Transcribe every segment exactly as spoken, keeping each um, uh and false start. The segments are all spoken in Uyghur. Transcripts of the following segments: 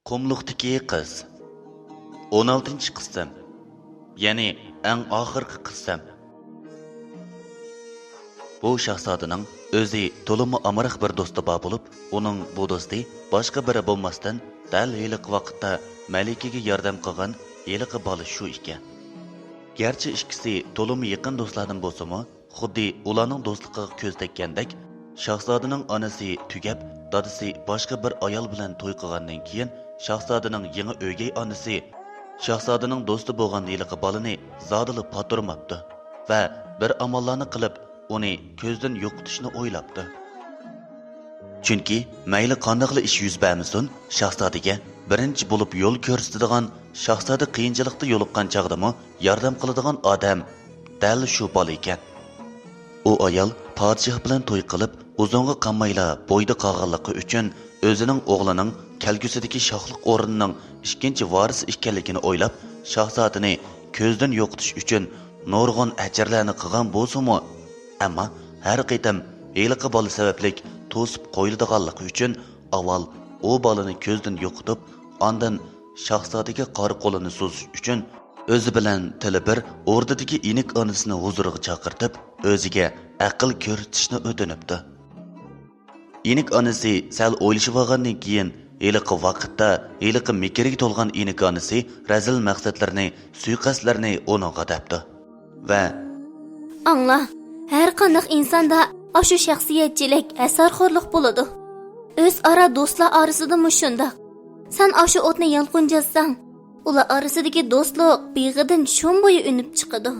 قۇملۇقتىكى قىز. ئون ئالتىنچى قىسىم. يەنى ئەڭ ئاخىرقى قىسىم. بۇ شاھزادىنىڭ ئۆزى تولىمۇ ئامراق بىر دوستى بار بولۇپ، ئۇنىڭ بۇ دوستى باشقا بىرى بولماستىن، دەل ھېلىقى ۋاقىتتا مەلىكىگە ياردەم قىلغان ھېلىقى بالا شۇ ئىكەن. گەرچە ئىككىسى تولىمۇ يېقىن دوستلاردىن بولسىمۇ، خۇددى ئۇلارنىڭ دوستلۇقىغا كۆز تەگكەندەك، شاھزادىنىڭ ئانىسى تۈگەپ، دادىسى باشقا بىر ئايال بىلەن توي قىلغاندىن كېيىن، شاھزادىنىڭ يېڭى ئۆگەي ئانىسى شاھزادىنىڭ دوستى بولغان ھېلىقى بالىنى زادىلا پاتۇرماپتۇ ۋە بىر ئاماللارنى قىلىپ، ئۇنى كۆزدىن يوقىتىشنى ئويلاپتۇ. چۈنكى مەيلى قانداقلا ئىش يۈز بەرمىسۇن، شاھزادىگە بىرىنچى بولۇپ يول كۆرسىتىدىغان، شاھزادە قىيىنچىلىقتا يولۇققان چاغدىمۇ ياردەم قىلىدىغان ئادەم دەل شۇ بالا ئىكەن. ئۇ ئايال پادىشاھ بىلەن توي قىلىپ، ئۇزۇنغا قالمايلا بويىدا قالغانلىقى ئۈچۈن، ئۆزىنىڭ ئوغلىنىڭ كەلگۈسىدىكى شاھلىق ئورنىنىڭ ئىككىنچى ۋارىسى ئىكەنلىكىنى ئويلاپ، شاھزادىنى كۆزدىن يوقىتىش ئۈچۈن نۇرغۇن ئەجىرلەرنى قىلغان بولسىمۇ، ئەمما ھەر قېتىم ھېلىقى بالا سەۋەبلىك توسۇپ قويۇلىدىغانلىقى ئۈچۈن، ئاۋۋال ئۇ بالىنى كۆزدىن يوقىتىپ، ئاندىن شاھزادىگە قارا قولىنى سوزۇش ئۈچۈن، ئۆزى بىلەن تىلى بىر ئوردىدىكى ئىنىك ئانىسىنى ھۇزۇرىغا چاقىرتىپ، ئۆزىگە ئەقىل كۆرسىتىشنى ئۆتۈنۈپتۇ. ئىنىك ئانىسى سەل ئويلىشىۋالغاندىن كېيىن، ھېلىقى ۋاقىتتا ھېلىقى مىكىرگە تولغان ئىنىك ئانىسى رەزىل مەقسەتلىرىنى، سۇيىقەستلەرنى ئۇنىڭغا دەپتۇ ۋە ئاڭلا، ھەر قانداق ئىنساندا ئاشۇ شەخسىيەتچىلىك، ھەسەرخورلۇق بولىدۇ. ئۆزئارا دوستلار ئارىسىدىمۇ شۇنداق. سەن ئاشۇ ئوتنى يالقۇنجاتساڭ، ئۇلار ئارىسىدىكى دوستلۇق بېغىدىن شۇم بويى ئۈنۈپ چىقىدۇ.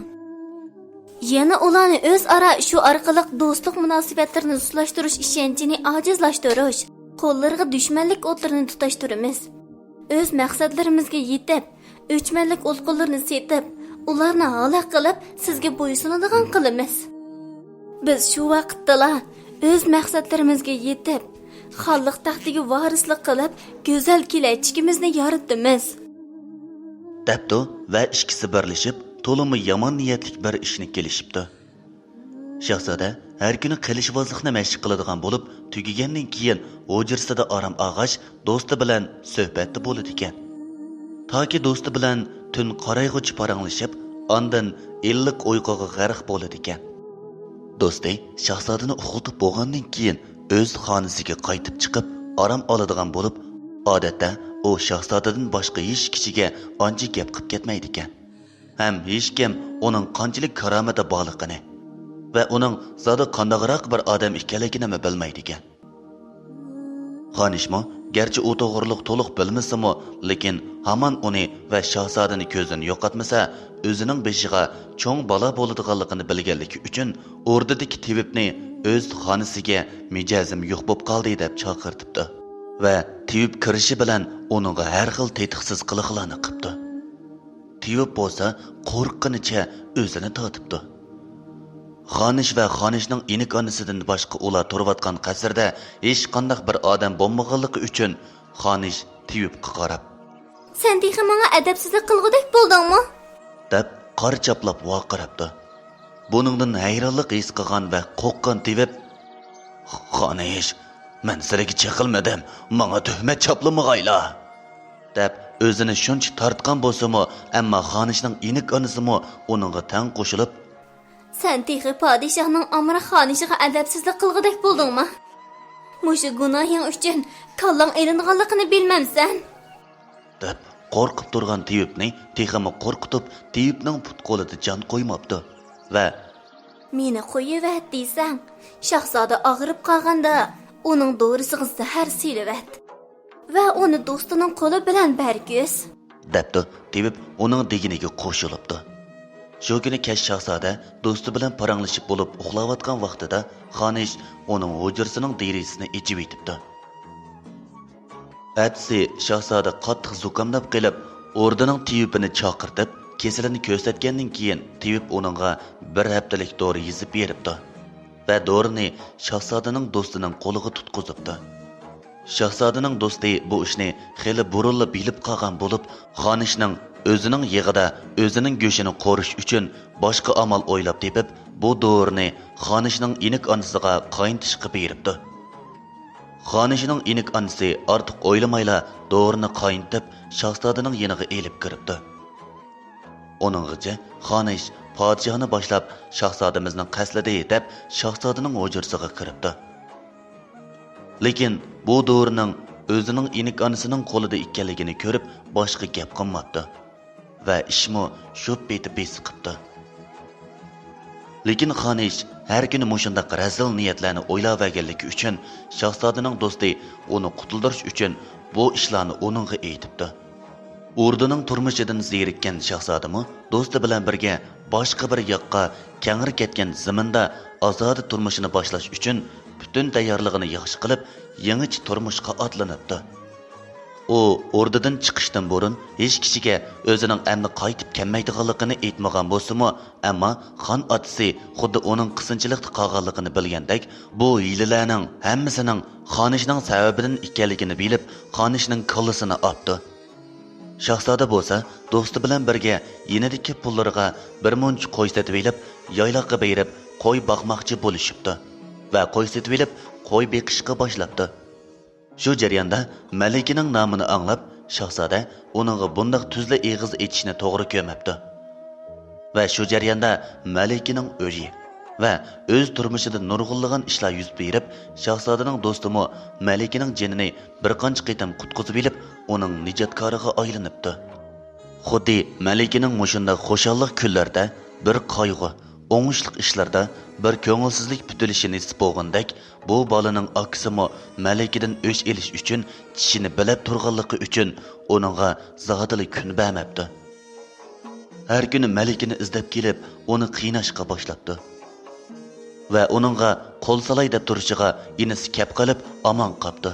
يەنە ئۇلارنى ئۆزئارا شۇ ئارقىلىق دوستلۇق مۇناسىۋەتلىرىنى سۇسلاشتۇرۇش ئىشەنچىنى ئاجىزلاشتۇرۇش، قوللىرىغا دۈشمەنلىك ئوتلىرىنى تۇتاشتۇرىمىز. ئۆز مەقسەتلىرىمىزگە يېتىپ، ئۆچمەنلىك ئوت-قوللىرىنى سېتىپ، ئۇلارنى ھالاك قىلىپ، سىزگە بويسۇنىدىغان قىلىمىز. بىز شۇ ۋاقىتتىلا ئۆز مەقسەتلىرىمىزگە يېتىپ، خانلىق تەختىگە ۋارىسلىق قىلىپ، گۈزەل كېلەچىكىمىزنى يارىتىمىز. دەپتۇ ۋە ئىككىسى بىرلىشىپ، تولىمۇ يامان نىيەتلىك بىر ئىشنى كېلىشىپتۇ. شاھزادە ھەر كۈنى قىلىچۋازلىقنى مەشىق قىلىدىغان بولۇپ، تۈگىگەندىن كېيىن ھۇجرىسىدا ئارام ئالغاچ، دوستى بىلەن سۆھبەتتە بولىدىكەن. تاكى دوستى بىلەن تۈن قارايغۇچە پاراڭلىشىپ، ئاندىن ئىللىق ئۇيقۇغا غەرق بولىدىكەن. دوستى شاھزادىنى ئۇخلىتىپ بولغاندىن كېيىن ئۆز خانىسىگە قايتىپ چىقىپ، ئارام ئالىدىغان بولۇپ، ئادەتتە ئۇ شاھزادىدىن باشقا ھېچ كىشىگە ئانچە گەپ قىلىپ كەتمەيدىكەن. ھەم ھېچكىم ئۇنىڭ قانچىلىك كارامىتى بارلىقىنى ۋە ئۇنىڭ زادى قانداقراق بىر ئادەم ئىكەنلىكىنىمۇ بىلمەيدىكەن. خانىشمۇ گەرچە ئۇ توغرىلىق تولۇق بىلمىسىمۇ، لېكىن ھامان ئۇنى ۋە شاھزادىنى كۆزدىن يوقاتمىسا، ئۆزىنىڭ بېشىغا چوڭ بالا بولىدىغانلىقىنى بىلگەنلىكى ئۈچۈن، ئوردىدىكى تېۋىپنى ئۆز خانىسىگە مىجەزىم يوق بولۇپ قالدى دەپ چاقىرتىپتۇ ۋە تېۋىپ كىرىشى بىلەن ئۇنىڭغا ھەر خىل تېتىقسىز قىلىقلارنى قىپتۇ. تېۋىپ بولسا قورققىنىچە ئۆزىنى تارتىپتۇ. خانىش ۋە خانىشنىڭ ئىنىك ئانىسىدىن باشقا ئۇلار تۇرۇۋاتقان قەسىردە ھېچقانداق بىر ئادەم بولمىغانلىقى ئۈچۈن، خانىش تېۋىپقا قاراپ، سەن تېخى ماڭا ئەدەپسىزلىك قىلغۇدەك بولدۇڭمۇ؟ دەپ قارا چاپلاپ ۋارقىراپتۇ. بۇنىڭدىن ھەيرانلىق ھېس قىلغان ۋە قورققان تېۋىپ، خانىش، مەن سىلىگە چېقىلمىدىم، ماڭا تۆھمەت چاپلىمىغايلا! دەپ ئۆزىنى شۇنچە تارتقان بولسىمۇ، ئەمما خانىشنىڭ ئىنىك ئانىسىمۇ ئۇنىڭغا تەڭ قوشۇلۇپ، سەن تېخى پادىشاھنىڭ ئامراق خانىشىغا ئەدەپسىزلىك قىلغۇدەك بولدۇڭما؟ مۇشۇ گۇناھىڭ ئۈچۈن كاللاڭ ئېلىنغانلىقىنى بىلمەمسەن؟ دەپ قورقۇپ تۇرغان تېۋىپنى تېخىمۇ قورقۇتۇپ، تېۋىپنىڭ پۇت-قولىدا جان قويماپتۇ ۋە مېنى قويۇۋەت دېسەڭ، شاھزادە ئاغرىپ قالغاندا ئۇنىڭ دورىسىغا زەھەر سېلىۋەت ۋە ئۇنى دوستىنىڭ قولى بىلەن بەرگۈز. دەپتۇ تېۋىپ ئۇنىڭ دېگىنىگە قوشۇلۇپتۇ. شۇ كۈنى كەچ شاھزادە دوستى بىلەن پاراڭلىشىپ بولۇپ ئۇخلاۋاتقان ۋاقتىدا خانىش ئۇنىڭ ھۇجرىسىنىڭ دېرىزىسىنى ئېچىۋېتىپتۇ. ئەتىسى شاھزادە قاتتىق زۇكاملاپ قېلىپ، ئوردىنىڭ تېۋىپىنى چاقىرتىپ، كېسىلىنى كۆرسەتكەندىن كېيىن، تېۋىپ ئۇنىڭغا بىر ھەپتىلىك دورا يېزىپ بېرىپتۇ ۋە دورىنى شاھزادىنىڭ دوستىنىڭ قولىغا تۇتقۇزۇپتۇ. شاھزادىنىڭ دوستى بۇ ئىشنى خېلى بۇرۇنلا بىلىپ قالغان بولۇپ، خانىشنىڭ ئۆزىنىڭ يېغىدا ئۆزىنىڭ گۆشىنى قورۇش ئۈچۈن باشقا ئامال ئويلاپ تېپىپ، بۇ دورىنى خانىشنىڭ ئىنىك ئانىسىغا قاينىتىشقا بېرىپتۇ. خانىشنىڭ ئىنىك ئانىسى ئارتۇق ئويلىمايلا دورىنى قاينىتىپ، شاھزادىنىڭ يېنىغا ئېلىپ كىرىپتۇ. ئۇنىڭغىچە خانىش پادىشاھنى باشلاپ، شاھزادىمىزنى قەستلىدى دەپ، شاھزادىنىڭ ھۇجرىسىغا كىرىپتۇ. لېكىن بۇ دورىنىڭ ئۆزىنىڭ ئىنىك ئانىسىنىڭ قولىدا ئىكەنلىكىنى كۆرۈپ، باشقا گەپ قىلماپتۇ ۋە ئىشمۇ شۇ پېتى بېسىقىپتۇ. لېكىن خانىش ھەر كۈنى مۇشۇنداق رەزىل نىيەتلەرنى ئويلاۋەرگەنلىكى ئۈچۈن، شاھزادىنىڭ دوستى ئۇنى قۇتۇلدۇرۇش ئۈچۈن بۇ ئىشلارنى ئۇنىڭغا ئېيتىپتۇ. ئوردىنىڭ تۇرمۇشىدىن زېرىككەن شاھزادىمۇ دوستى بىلەن بىرگە باشقا بىر ياققا، كەڭرى كەتكەن زېمىندا ئازادە تۇرمۇشىنى باشلاش ئۈچۈن پۈتۈن تەييارلىقىنى ياخشى قىلىپ، يېڭىچە تۇرمۇشقا ئاتلىنىپتۇ. ئۇ ئوردىدىن چىقىشتىن بۇرۇن ھېچ كىشىگە ئۆزىنىڭ ئەمدى قايتىپ كەلمەيدىغانلىقىنى ئېيتمىغان بولسىمۇ، ئەمما خان ئاتىسى خۇددى ئۇنىڭ قىسىنچىلىقتا قالغانلىقىنى بىلگەندەك، بۇ ھىيلىلەرنىڭ ھەممىسىنىڭ خانىشنىڭ سەۋەبىدىن ئىكەنلىكىنى بىلىپ، خانىشنىڭ كاللىسىنى ئاپتۇ. شاھزادە بولسا دوستى بىلەن بىرگە يېنىدىكى پۇللىرىغا بىر مۇنچە قوي سېتىۋېلىپ، يايلاققا بېرىپ قوي باقماقچى بولۇشۇپتۇ ۋە قوي سېتىۋېلىپ، قوي بېقىشقا باشلاپتۇ. شۇ جەرياندا مەلىكىنىڭ نامىنى ئاڭلاپ، شاھزادە ئۇنىڭغا بۇنداق تۈزلا ئېغىز ئېچىشنى توغرا كۆرمەپتۇ. ۋە شۇ جەرياندا مەلىكىنىڭ ئۆيى ۋە ئۆز تۇرمۇشىدا نۇرغۇنلىغان ئىشلار يۈز بېرىپ، شاھزادىنىڭ دوستىمۇ مەلىكىنىڭ جېنىنى بىر قانچە قېتىم قۇتقۇزۇۋېلىپ، ئۇنىڭ نىجاتكارىغا ئايلىنىپتۇ. خۇددى مەلىكىنىڭ مۇشۇنداق خۇشاللىق كۈنلىرىدە بىر قايغۇ، ئوڭۇشلۇق ئىشلاردا بىر كۆڭۈلسىزلىك پۈتۈلۈشى نېسىپ بولغىنىدەك، بۇ بالىنىڭ ئاكىسىمۇ مەلىكىدىن ئۆچ ئېلىش ئۈچۈن چىشىنى بىلەپ تۇرغانلىقى ئۈچۈن ئۇنىڭغا زادىلا كۈن بەرمەپتۇ. ھەر كۈنى مەلىكىنى ئىزدەپ كېلىپ، ئۇنى قىيناشقا باشلاپتۇ. ۋە ئۇنىڭغا قول سالاي دەپ تۇرۇشىغا ئىنىسى كەپ قېلىپ ئامان قاپتۇ.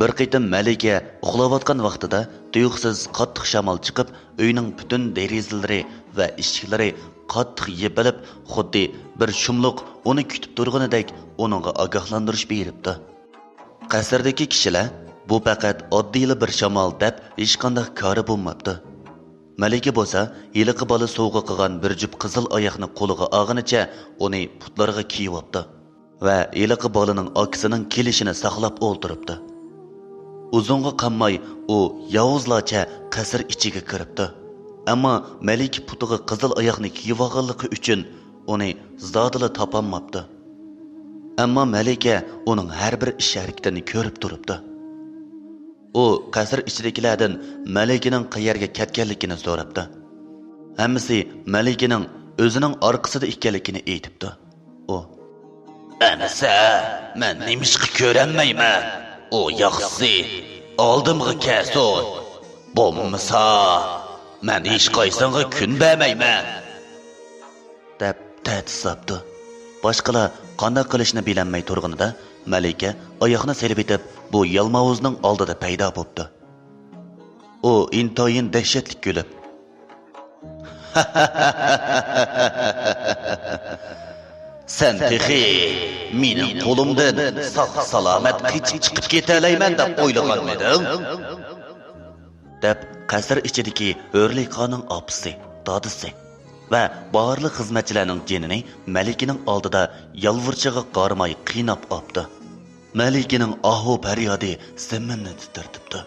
بىر قېتىم مەلىكە ئۇخلاۋاتقان ۋاقتىدا تۇيۇقسىز قاتتىق شامال چىقىپ، ئۆينىڭ پۈتۈن دېرىزىلىرى ۋە ئىشىكلىرى قاتتىق يېپىلىپ، خۇددى بىر شۇملۇق ئۇنى كۈتۈپ تۇرغىنىدەك ئۇنىڭغا ئاگاھلاندۇرۇش بېرىپتۇ. قەسىردىكى كىشىلەر بۇ پەقەت ئاددىيلا بىر شامال دەپ ھېچقانداق كارى بولماپتۇ. مەلىكە بولسا ھېلىقى بالا سوۋغا قىلغان بىر جۈپ قىزىل ئاياغنى قولىغا ئالغىنىچە ئۇنى پۇتلىرىغا كىيىۋاپتۇ ۋە ھېلىقى بالىنىڭ ئاكىسىنىڭ كېلىشىنى ساقلاپ ئولتۇرۇپتۇ. ئۇزۇنغا قالماي ئۇ ياۋۇزلارچە قەسىر ئىچىگە كىرىپتۇ. ئەمما مەلىكە پۇتىغا قىزىل ئاياغنى كىيىۋالغانلىقى ئۈچۈن ئۇنى زادىلا تاپالماپتۇ. ئەمما مەلىكە ئۇنىڭ ھەر بىر ئىش-ھەرىكىتىنى كۆرۈپ تۇرۇپتۇ. ئۇ قەسىر ئىچىدىكىلەردىن مەلىكىنىڭ قەيەرگە كەتكەنلىكىنى سوراپتۇ. ھەممىسى مەلىكىنىڭ ئۆزىنىڭ ئارقىسىدا ئىكەنلىكىنى ئېيتىپتۇ. ئۇ، ئەمىسە، مەن نېمىشقا كۆرەلمەيمەن؟ ئۇ ياخشىسى ئالدىمغا كەلسۇن. بولمىسا، مەن ھېچقايسىڭغا كۈن بەرمەيمەن، دەپ تەھدىت ساپتۇ. باشقىلار قانداق قىلىشنى بىلەلمەي تۇرغىنىدا، مەلىكە ئاياغنى سېلىۋېتىپ، بۇ يالماۋۇزنىڭ ئالدىدا پەيدا بوپتۇ. ئۇ ئىنتايىن دەھشەتلىك كۈلۈپ، سەن تېخى مېنىڭ قولۇمدىن ساق-سالامەت قېچىپ چىقىپ كېتەلەيمەن دەپ ئويلىغانمىدىڭ؟ دەپ، قەسىر ئىچىدىكى ھۆرلىقانىڭ ئاپىسى، دادىسى ۋە بارلىق خىزمەتچىلەرنىڭ جېنىنى مەلىكىنىڭ ئالدىدا يالۋۇرۇشىغا قارىماي قىيناپ ئاپتۇ. مەلىكىنىڭ ئاھۇ پەريادى زېمىننى تىترىتىپتۇ.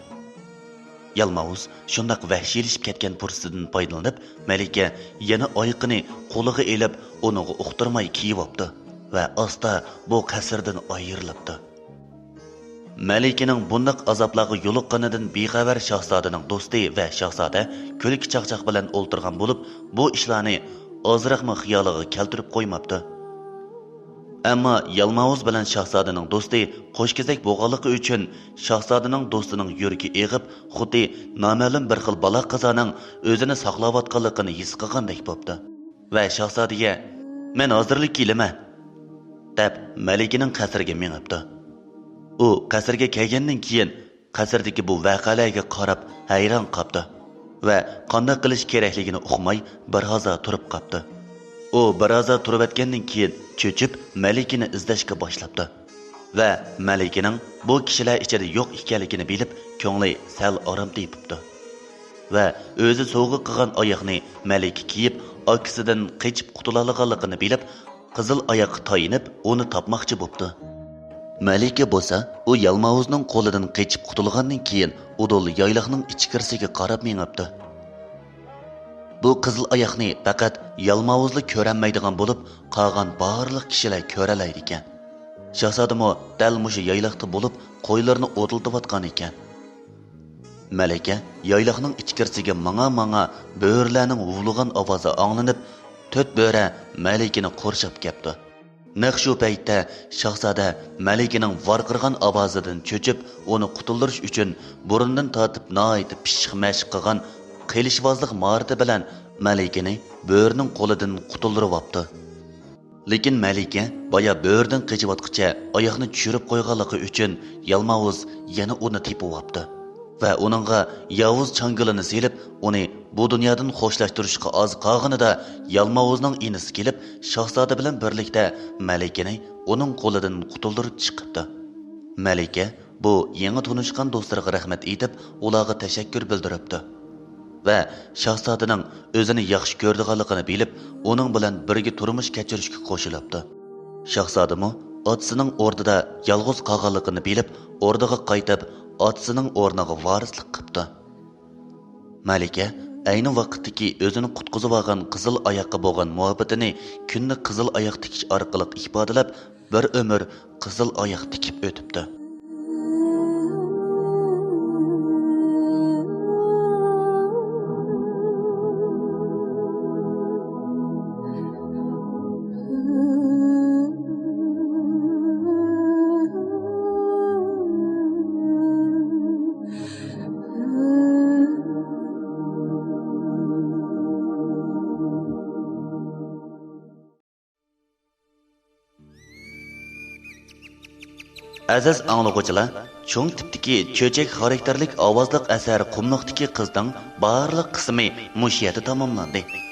يالماۋۇز شۇنداق ۋەھشىيلىشىپ كەتكەن پۇرسىتىدىن پايدىلىنىپ، مەلىكە يەنە ئايىقىنى قولىغا ئېلىپ، ئۇنىڭغا ئۇقتۇرماي كىيىۋاپتۇ ۋە ئاستا بۇ قەسىردىن ئايرىلىپتۇ. مەلىكىنىڭ بۇنداق ئازابلارغا يولۇققىنىدىن بىخەۋەر شاھزادىنىڭ دوستى ۋە شاھزادە كۈلكە-چاقچاق بىلەن ئولتۇرغان بولۇپ، بۇ ئىشلارنى ئازراقمۇ خىيالىغا كەلتۈرۈپ قويماپتۇ. ئەمما يالماۋۇز بىلەن شاھزادىنىڭ دوستى قوشكېزەك بولغانلىقى ئۈچۈن، شاھزادىنىڭ دوستىنىڭ يۈرىكى ئېغىپ، خۇددى نامەلۇم بىر خىل بالا-قازانىڭ ئۆزىنى ساقلاۋاتقانلىقىنى ھېس قىلغاندەك بوپتۇ. ۋە شاھزادىگە، مەن ھازىرلا كېلىمەن، دەپ، مەلىكىنىڭ قەسرىگە مېڭىپتۇ. ئۇ قەسىرگە كەلگەندىن كېيىن، قەسىردىكى بۇ ۋەقەلەرگە قاراپ ھەيران قاپتۇ ۋە قانداق قىلىش كېرەكلىكىنى ئۇقماي، بىر ھازا تۇرۇپ قاپتۇ. ئۇ بىر ھازا تۇرۇۋەتكەندىن كېيىن، چۆچۈپ، مەلىكىنى ئىزدەشكە باشلاپتۇ ۋە مەلىكىنىڭ بۇ كىشىلەر ئىچىدە يوق ئىكەنلىكىنى بىلىپ، كۆڭلى سەل ئارام تېپىپتۇ. ۋە ئۆزى سوۋغا قىلغان ئاياغنى مەلىكە كىيىپ، ئاكىسىدىن قېچىپ قۇتۇلالىغانلىقىنى بىلىپ، قىزىل ئاياققا تايىنىپ، ئۇنى تاپماقچى بوپتۇ. مەلىكە بولسا، ئۇ يالماۋۇزنىڭ قولىدىن قېچىپ قۇتۇلغاندىن كېيىن، ئۇدۇل يايلاقنىڭ ئىچكىرىسىگە قاراپ مېڭىپتۇ. بۇ قىزىل ئاياقنى پەقەت يالماۋۇزلا كۆرەلمەيدىغان بولۇپ، قالغان بارلىق كىشىلەر كۆرەلەيدىكەن. شاھزادىمۇ دەل مۇشۇ يايلاقتا بولۇپ، قويلىرىنى ئوتلىتىۋاتقان ئىكەن. مەلىكە يايلاقنىڭ ئىچكىرىسىگە ماڭا-ماڭا بۆرىلەرنىڭ ھۇۋلىغان ئاۋازى ئاڭلىنىپ، تۆت بۆرە مەلىكىنى قورشاپ كەپتۇ. نەق شۇ پەيتتە شاھزادە مەلىكىنىڭ ۋارقىرىغان ئاۋازىدىن چۆچۈپ، ئۇنى قۇتۇلدۇرۇش ئۈچۈن بۇرنىدىن تارتىپ ناھايىتى پىششىق مەشىق قىلغان قىلىچۋازلىق ماھارىتى بىلەن مەلىكىنى بۆرىنىڭ قولىدىن قۇتۇلدۇرۇۋاپتۇ. لېكىن مەلىكە بايا بۆرىدىن قېچىۋاتقۇچە ئاياغنى چۈشۈرۈپ قويغانلىقى ئۈچۈن يالماۋۇز يەنە ئۇنى تېپىۋاپتۇ ۋە ئۇنىڭغا ياۋۇز چاڭگىلىنى سېلىپ، ئۇنى بۇ دۇنيادىن خوشلاشتۇرۇشقا ئاز قالغىنىدا، يالماۋۇزنىڭ ئىنىسى كېلىپ، شاھزادە بىلەن بىرلىكتە مەلىكىنى ئۇنىڭ قولىدىن قۇتۇلدۇرۇپ چىقىپتۇ. مەلىكە بۇ يېڭى تونۇشقان دوستلىرىغا رەھمەت ئېيتىپ، ئۇلارغا تەشەككۈر بىلدۈرۈپتۇ ۋە شاھزادىنىڭ ئۆزىنى ياخشى كۆرىدىغانلىقىنى بىلىپ، ئۇنىڭ بىلەن بىرگە تۇرمۇش كەچۈرۈشكە قوشۇلۇپتۇ. شاھزادىمۇ ئاتىسىنىڭ ئوردىدا يالغۇز قالغانلىقىنى بىلىپ، ئوردىغا قايتىپ، ئاتىسىنىڭ ئورنىغا ۋارىسلىق قىپتۇ. مەلىكە ئەينى ۋاقىتتىكى ئۆزىنى قۇتقۇزۇۋالغان قىزىل ئاياققا بولغان مۇھەببىتىنى كۈندە قىزىل ئاياق تىكىش ئارقىلىق ئىپادىلەپ، بىر ئۆمۈر قىزىل ئاياق تىكىپ ئۆتۈپتۇ. ئەزىز ئاڭلىغۇچىلار، چوڭ تىپتىكى چۆچەك خاراكتېرلىك ئاۋازلىق ئەسەر قۇملۇقتىكى قىزنىڭ بارلىق قىسمى مۇشۇ يەردە تاماملاندى.